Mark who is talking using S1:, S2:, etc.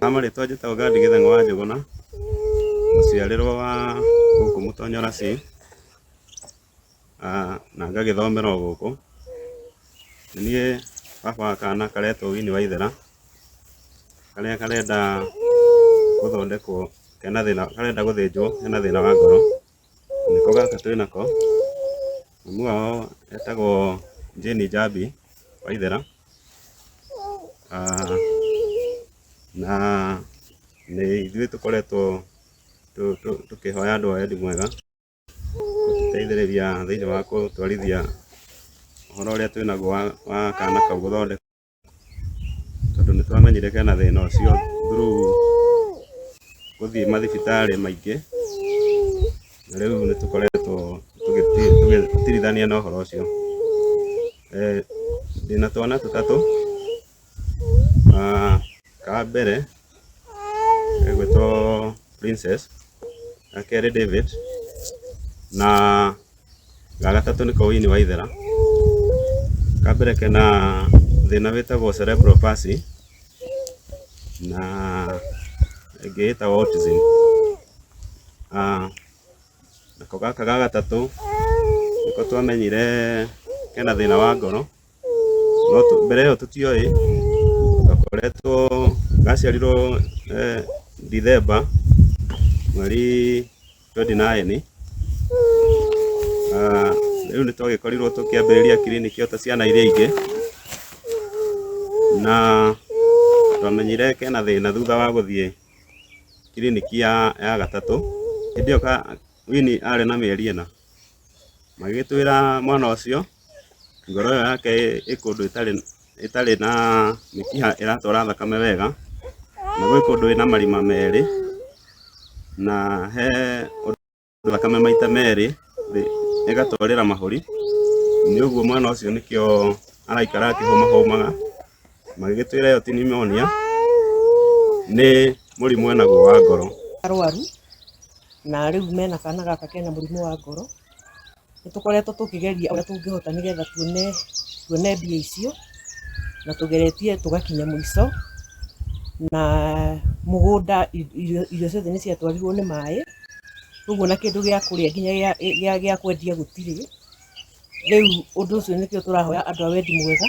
S1: Ha marĩtwa njĩtagwo Gadi Gĩtheng'o wa Njũgũna, mũciarĩrwo wa gũkũ Mũtonyora C, na ngagĩthomera o gũkũ. Nĩ niĩ baba wa kana karetwo Winnie Waithera, karĩa karenda gũthondekwo kena thĩna, karenda gũthĩnjwo kena thĩna wa ngoro. Nĩko gaka twĩ nako, mami wao etagwo Jane Njambi Waithera. Na nĩ ithuĩ tũkoretwo tũkĩhoya andũ a wendi mwega gũtũteithĩrĩria thĩinĩ wa gũtwarithia ũhoro ũrĩa twĩnaguo wa kana kau gũthondekwo, tondũ nĩ twamenyire kena thĩna ũcio through gũthiĩ mathibitarĩ maingĩ, na rĩu nĩ tũkoretwo tũgĩtirithania na ũhoro ũcio. Ndĩna twana tũtatũ, ka mbere gegwĩtwo Princess, ga kerĩ David, na ga gatatũ nĩko Winnie Waithera. Ka mbere kena thĩna wĩtagwo cerebral palsy, na ĩngĩ ĩtagwo autism. Nako gaka ga gatatũ nĩko twamenyire kena thĩna wa ngoro, no mbere ĩyo tũtioĩ, gakoretwo gaciarirwo Dithemba mweri 29, rĩu nĩ twagĩkorirwo tũkĩambĩrĩria kiriniki o ta ciana iria ingĩ, na twamenyire kena thĩna thutha wa gũthiĩ kiriniki ya gatatũ, hĩndĩ ĩyo Winnie arĩ na mĩeri ĩna, magĩgĩtwĩra mwana ũcio ngoro ĩyo yake ĩ kũndũ ĩtarĩ na mĩkiha ĩratwara thakame wega, na gwĩ kũndũ ĩna marima merĩ, na he thakame maita merĩ ĩgatwarĩra mahũri, nĩ ũguo mwana ũcio nĩkĩo araikara akĩhũmahũmaga, magĩgĩtwĩra ĩyo ti pneumonia, nĩ mũrimũ enaguo wa ngoro.
S2: Arwaru na rĩu mena kana gaka kena mũrimũ wa ngoro, nĩ tũkoretwo tũkĩgeria ũrĩa tũngĩhota nĩgetha tuone mbia icio, na tũgeretie tũgakinya mũico, na mũgũnda irio ciothe nĩ ciatwarirwo nĩ maĩ, ũguo na kĩndũ gĩa kũrĩa nginya gĩa kwendia gũtirĩ, rĩu ũndũ ũcio nĩkĩo tũrahoya andũ a wendi mwega.